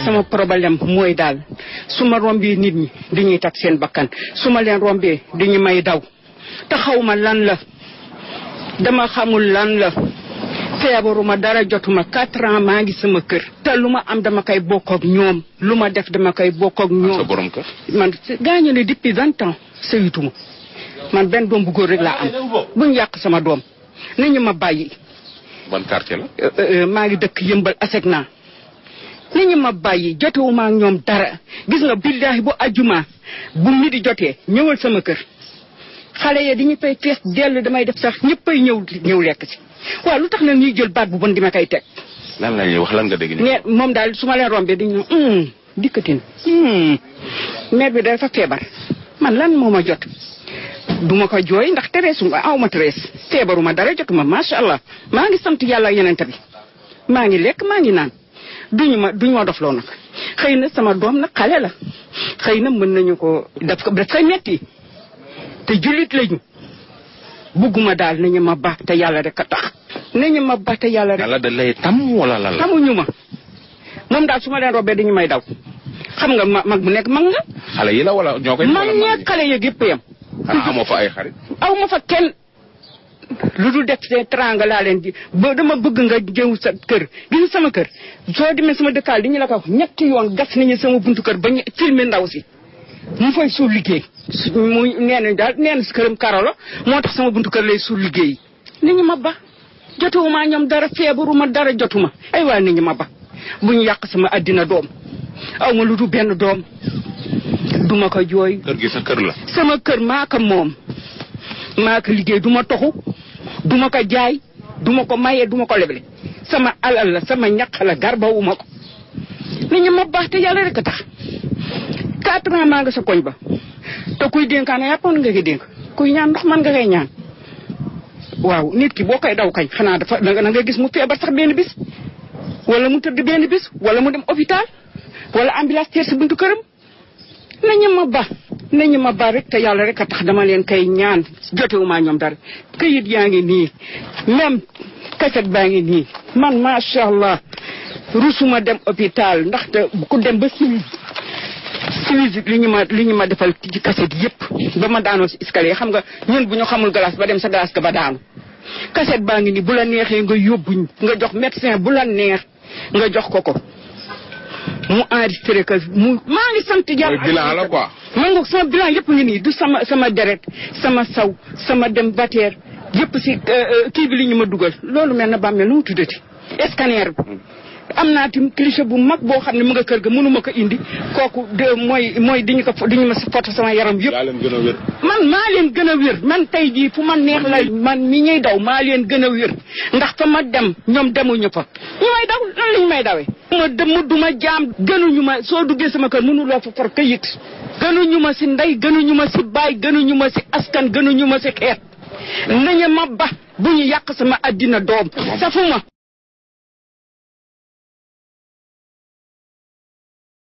sama problème mooy daal su ma rombee nit ñi dañuy tag seen bakkan su ma leen rombee dañu may daw te xaw ma lan la dama xamul lan la feebaruma dara jotuma 4 ans maa ngi sama kër te lu ma am dama koy bokk ak ñoom lu ma def dama koy bokk ak ñoom. sa borom kër. man gaañu ne depuis 20 ans sëyituma man benn doom bu góor rek laa am buñ yàq sama doom nañu ma bàyyi. ban quartier la. maa ngi dëkk Yëmbal Asegna nañu ma bàyyi jotewuma ak ñoom dara gis nga billaahi bu ajjuma bu midi jotee ñëwal sama kër xale ya di ñu fay fees dellu damay def sax ñëppay ñëw lekk si waaw lu tax nag ñuy jël baat bu bon di ma koy teg. lan la ñuy wax lan nga dégg nii. ne moom daal su ma leen rombee dañu dikkatin mère bi dafa feebar man lan moo ma jot duma ko jooy ndax tereesuma aw ma terees feebaruma dara jotuma macha allah maa ngi sant yàlla yenente bi maa ngi lekk maa ngi naan duñu ma dofloo nag xëy na sama doom nag xale la xëy na mën nañu ko daf koy metti te jullit lañu bugguma daal nañu ma baax te yàlla rek a tax nañu ma baax te yàlla rek. yàlla da lay tam wala lan la. tamuñu ma moom daal su ma leen robee dañu may daw xam nga mag bu nekk mag nga. xale yi la wala ñoo koy. mag ñeeg xale yeeg yëpp yam. amoo fa ay xarit. aw ma fa kenn lu dul def seen teranga laa leen di ba dama bëgg nga jëw sa kër gis sama kër soo demee sama dëkkaal di ñu la ko wax 3 yoon gas nañu sama buntu kër ba ñu filmé ndaw si mu fay suul liggéey mu nee nañ daal nee na si këram karolo moo tax sama buntu kër lay suul liggéey nit ñi ma ba jotuma ñoom dara feebaruma dara jotuma ay waa nit ñi ma ba bu ñu yàq sama addina doom aw ma lu dul benn doom duma ko jooy. kër gi sa kër la. sama kër maa ko moom maa ko liggéey duma toxu duma ko jaay duma ko maye duma ko leble sama alal la sama ñaq la garbawuma ko nit ñi ma baax te yàlla rek a tax 4 ans maa nga sa koñ ba te kuy dénkaane yàppoon nga koy dénk kuy ñaan ndox man nga koy ñaan waaw nit ki boo koy daw kañ xanaa dafa da nga gis mu feebar sax benn bis wala mu tëdd benn bis wala mu dem hôpital wala ambulance teer si buntu këram nañu ma ba rek te yàlla rek a tax dama leen koy ñaan jotewuma ñoom dara këyit yaa ngi nii même kaset baa ngi nii man macha allah rusuma dem hôpital ndaxte ku dem ba Suisse li ñu ma defal ci kaset yëpp ba ma daanoo si escalier xam nga ñun bu ñu xamul glace ba dem sa glace ga ba daanu kaset baa ngi nii bu la neexee nga yóbbuñ nga jox médecin bu la neex nga jox ko mu enregistré que maa ngi sant yàlla. mooy bilan la quoi. man nga sama bilan yëpp ngi nii du sama deret sama saw sama dem bateer yëpp si kii bi li ñu ma dugal loolu mel na bàmmeel lu mu tuddati scanner bi. am naa tim cliché bu mag boo xam ne mu nga kër ga mënuma ko indi kooku mooy diñu ma si photo sama yaram yëpp. yaa leen gën a wér. man maa leen gën a wér man tey jii fu ma neex la man mi ñuy daw maa leen gën a wér ndax fa ma dem ñoom demuñu fa ñu may daw lan lañu may dawee. duma jaam gënuñu ma soo duggee sama kër mënuloo fa for këyit gënuñu ma si ndey gënuñu ma si baay gënuñu ma si askan gënuñu ma si xeet nañu ma ba bu ñu yàq sama addina doom safuma